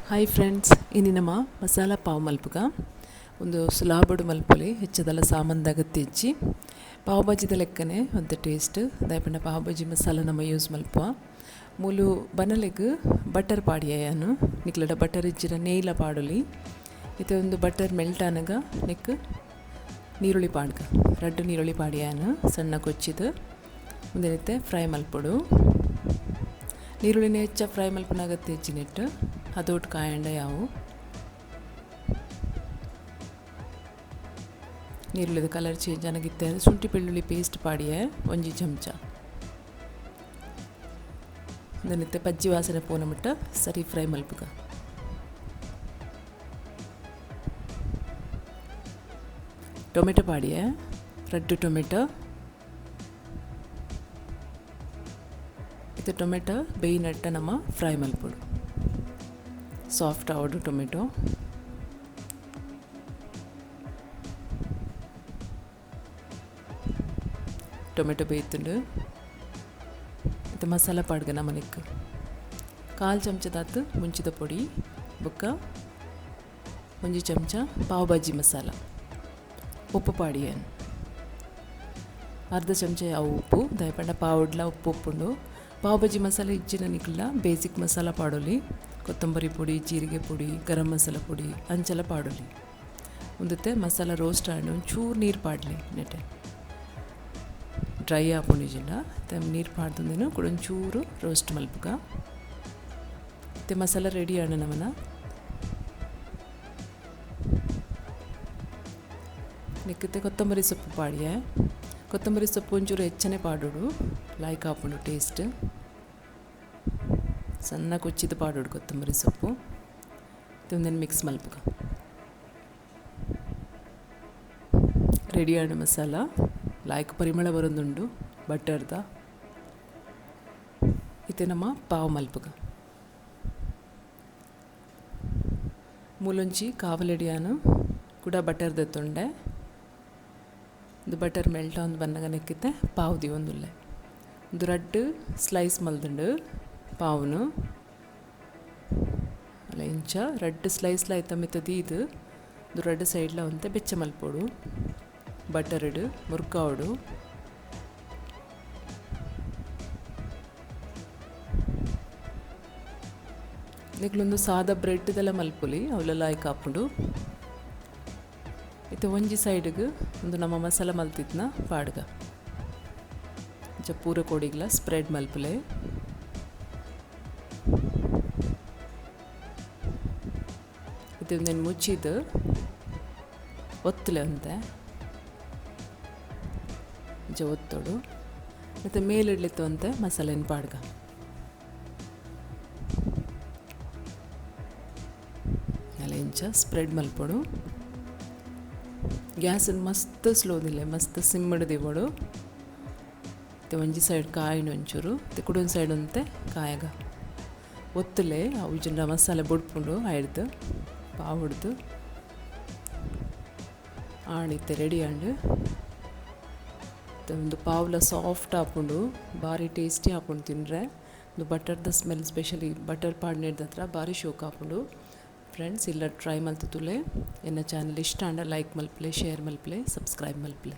Hi friends, ಇನಿ ನಮ್ಮ ಮಸಾಲ ಪಾವ್ ಮಲ್ಪುಗ ಒಂದು ಸುಲಾಬಡು ಮಲ್ಪುಲಿ ಹೆಚ್ಚದಲ್ಲ ಸಾಮಾನ್ದಾಗ ತೆಚ್ಚಿ ಪಾವ್ ಭಾಜಿದ ಲೆಕ್ಕನೆ ಒಂದು ಟೇಸ್ಟ್ ದಾಯಪಂಡ ಪಾವ್ ಭಾಜಿ ಮಸಾಲ ನಮ್ಮ ಯೂಸ್ ಮಲ್ಪುವ. ಮೂಲು ಬನಲೆಗ್ ಬಟರ್ ಪಾಡಿಯಾನು ನಿಕ್ಲಡ ಬಟರ್ ಇಜ್ಜಿರ ನೇಯ್ಲ ಪಾಡೊಲಿ. ಇತ್ತೆ ಒಂದು ಬಟರ್ ಮೆಲ್ಟ್ ಆನಗ ನೆಕ್ ನೀರುಳ್ಳಿ ಪಾಡ್ಗ ರಡ್ಡ್ ನೀರುಳ್ಳಿ ಪಾಡಿಯಾನು ಸಣ್ಣ ಕೊಚ್ಚಿದು ಉಂದೆನಿತ್ತೆ ಫ್ರೈ ಮಲ್ಪೊಡು. ನೀರುಳ್ಳಿನ ಹೆಚ್ಚ ಫ್ರೈ ಮಲ್ಪುನಾಗ ತೆಜ್ಜಿನೆಟ್ಟು ಅದೊಟ್ಟು ಕಾಯಂಡ ಯಾವು ನೀರುಳ್ಳಿದ ಕಲರ್ ಚೇಂಜ್ ಆನಗಿತ್ತೆ ಶುಂಠಿ ಬೆಳ್ಳುಳ್ಳಿ ಪೇಸ್ಟ್ ಪಾಡಿಯೆ ಒಂಜಿ ಚಮಚ ಉಂದೆನಿತ್ತೆ ಪಜ್ಜಿ ವಾಸನೆ ಪೋನ ಮುಟ್ಟ ಸರಿ ಫ್ರೈ ಮಲ್ಪುಗ. ಟೊಮೆಟೊ ಪಾಡಿಯೆ ರಡ್ಡ್ ಟೊಮೆಟೊ ಇತ್ತೆ ಟೊಮೆಟೊ ಬೇಯಿನಟ್ಟ ನಮ್ಮ ಫ್ರೈ ಮಲ್ಪೊಡು. ಸಾಫ್ಟ್ ಆವೊಡು ಟೊಮೆಟೊ. ಟೊಮೆಟೊ ಬೇಯ್ತುಂಡು ಇತ್ತೆ ಮಸಾಲ ಪಾಡ್ಗ ನಮನಿಕ್ ಕಾಲು ಚಮಚದಾತ್ ಮುಂಚಿದ ಪೊಡಿ ಬೊಕ್ಕ ಒಂಜಿ ಚಮಚ ಪಾವ್ ಭಾಜಿ ಮಸಾಲ ಉಪ್ಪು ಪಾಡಿಯನ್ ಅರ್ಧ ಚಮಚ ಯಾವ ಉಪ್ಪು ದಾಯಪಂಡ ಪಾವುಡ್ಲ ಉಪ್ಪು ಉಪ್ಪುಂಡು. ಪಾವ್ ಭಾಜಿ ಮಸಾಲ ಇಜ್ಜಿನ ನಿಕ್ಲ ಬೇಸಿಕ್ ಮಸಾಲ ಪಾಡೊಲಿ. ಕೊತ್ತಂಬರಿ ಪೊಡಿ, ಜೀರಿಗೆ ಪೊಡಿ, ಗರಂ ಮಸಾಲ ಪೊಡಿ ಅಂಚಲ ಪಾಡೊಲಿ. ಉಂದತೆ ಮಸಾಲ ರೋಸ್ಟ್ ಆಂಡ್ ಒಂಚೂರು ನೀರು ಪಾಡ್ಲೆ ನೆಟೆ ಡ್ರೈ ಆಪುಂಡಿಜಿಂಡ ಇತ್ತೆ ನೀರು ಪಾಡ್ದುಂದೇನು ಕುಡ ಒಂಚೂರು ರೋಸ್ಟ್ ಮಲ್ಪುಗ. ಇತ್ತೆ ಮಸಾಲ ರೆಡಿ ಆಂಡ್ ನಮನ ನೆಕ್ಕಿತ್ತೆ ಕೊತ್ತಂಬರಿ ಸೊಪ್ಪು ಪಾಡಿಯೆ. ಕೊತ್ತಂಬರಿ ಸೊಪ್ಪು ಒಂಚೂರು ಹೆಚ್ಚನೆ ಪಾಡೊಡು ಲಾಯ್ಕ್ ಆಪುಂಡು ಟೇಸ್ಟ್. ಸಣ್ಣ ಕೊಚ್ಚಿದ ಪಾಡೊಡು ಕೊತ್ತಂಬರಿ ಸೊಪ್ಪು. ಉಂದೆನ್ ಮಿಕ್ಸ್ ಮಲ್ಪುಗ. ರೆಡಿ ಆಂಡ್ ಮಸಾಲ ಲಾಯ್ಕ್ ಪರಿಮಳ ಬರೊಂದುಂಡು ಬಟರ್ದ. ಇತ್ತೆ ನಮ್ಮ ಪಾವ್ ಮಲ್ಪುಗ. ಮೂಲೊಂಜಿ ಕಾವಲೆಡಿಯಾನು ಕೂಡ ಬಟರ್ ದೆತ್ತೊಂಡೆ. ಉಂದು ಬಟರ್ ಮೆಲ್ಟ್ ಆವೊಂದು ಬನ್ನಗ ನೆಕ್ಕಿತ್ತೆ ಪಾವ್ ದೀವೊಂದುಲ್ಲೆ. ಉಂದು ರಡ್ಡ್ ಸ್ಲೈಸ್ ಮಲ್ದುಂಡು ಪಾವುನು. ಅಲ್ಲ ಇಂಚ ರಡ್ಡ್ ಸ್ಲೈಸ್ಲ ಐತ ಮಿತ್ತ ದೀದ್ ಉಂದು ರಡ್ಡ್ ಸೈಡ್ಲ ಒಂತೆ ಬೆಚ್ಚ ಮಲ್ಪೊಡು. ಬಟರ್ಡ್ ಮುರ್ಕಾವೊಡು. ನಿಕ್ಲೊಂದು ಸಾದ ಬ್ರೆಡ್ದೆಲ್ಲ ಮಲ್ಪೊಲಿ ಅವುಲ ಲಾಯ್ಕ್ ಆಪುಂಡು. ಇತ್ತೆ ಒಂಜಿ ಸೈಡ್ಗ್ ಉಂದು ನಮ್ಮ ಮಸಾಲ ಮಲ್ತಿತ್ನ ಪಾಡ್ಗ ಇಂಚ ಪೂರ ಕೋಡಿಗ್ಲ ಸ್ಪ್ರೆಡ್ ಮಲ್ಪುಲೆ. ಇತ್ತೆ ಉಂದೆನ್ ಮುಚ್ಚಿದ್ ಒತ್ತುಲೆ ಒಂತೆ ಇಂಚ ಒತ್ತೊಡು. ಮತ್ತು ಮೇಲಿಡ್ಲಿತ್ತು ಒಂತೆ ಮಸಾಲೆನ್ ಪಾಡ್ಗ. ಅಲ್ಲ ಇಂಚ ಸ್ಪ್ರೆಡ್ ಮಲ್ಪೊಡು. ಗ್ಯಾಸ್ ಮಸ್ತ್ ಸ್ಲೋ ದಿಲ್ಲೆ ಮಸ್ತ್ ಸಿಮ್ಮಡ್ ದೀವೊಡು. ಇತ್ತೆ ಒಂಜಿ ಸೈಡ್ ಕಾಯಿನ ಒಂಚೂರು ಇತ್ತೆ ಕುಡೊಂಜಿ ಸೈಡ್ ಒಂತೆ ಕಾಯಗ ಒತ್ತುಲೆ ಅವು ಇಜ್ಜಿಂಡ ಮಸಾಲೆ ಬೊಡ್ಪುಂಡು ಆಯ್ದು ಪಾವುಡ್ದು ಆಂಡ್ ಇತ್ತೆ ರೆಡಿ ಆಂಡ್. ಒಂದು ಪಾವ್ಲ ಸಾಫ್ಟ್ ಆಪುಂಡು ಬಾರಿ ಟೇಸ್ಟಿ ಆಪುಂಡು ತಿಂದರೆ. ಒಂದು ಬಟರ್ದ ಸ್ಮೆಲ್ ಸ್ಪೆಷಲಿ ಬಟರ್ ಪಾಡ್ನೆಡ್ದ ಹತ್ರ ಬಾರಿ ಶೋಕ್ ಆಪುಂಡು. ಫ್ರೆಂಡ್ಸ್ ಇಲ್ಲ ಟ್ರೈ ಮಲ್ತುತುಲೆ. ಎನ್ನ ಚಾನಲ್ ಇಷ್ಟ ಆಂಡ ಲೈಕ್ ಮಲ್ಪಲೆ, ಶೇರ್ ಮಲ್ಪಲೆ, ಸಬ್ಸ್ಕ್ರೈಬ್ ಮಲ್ಪಲೆ.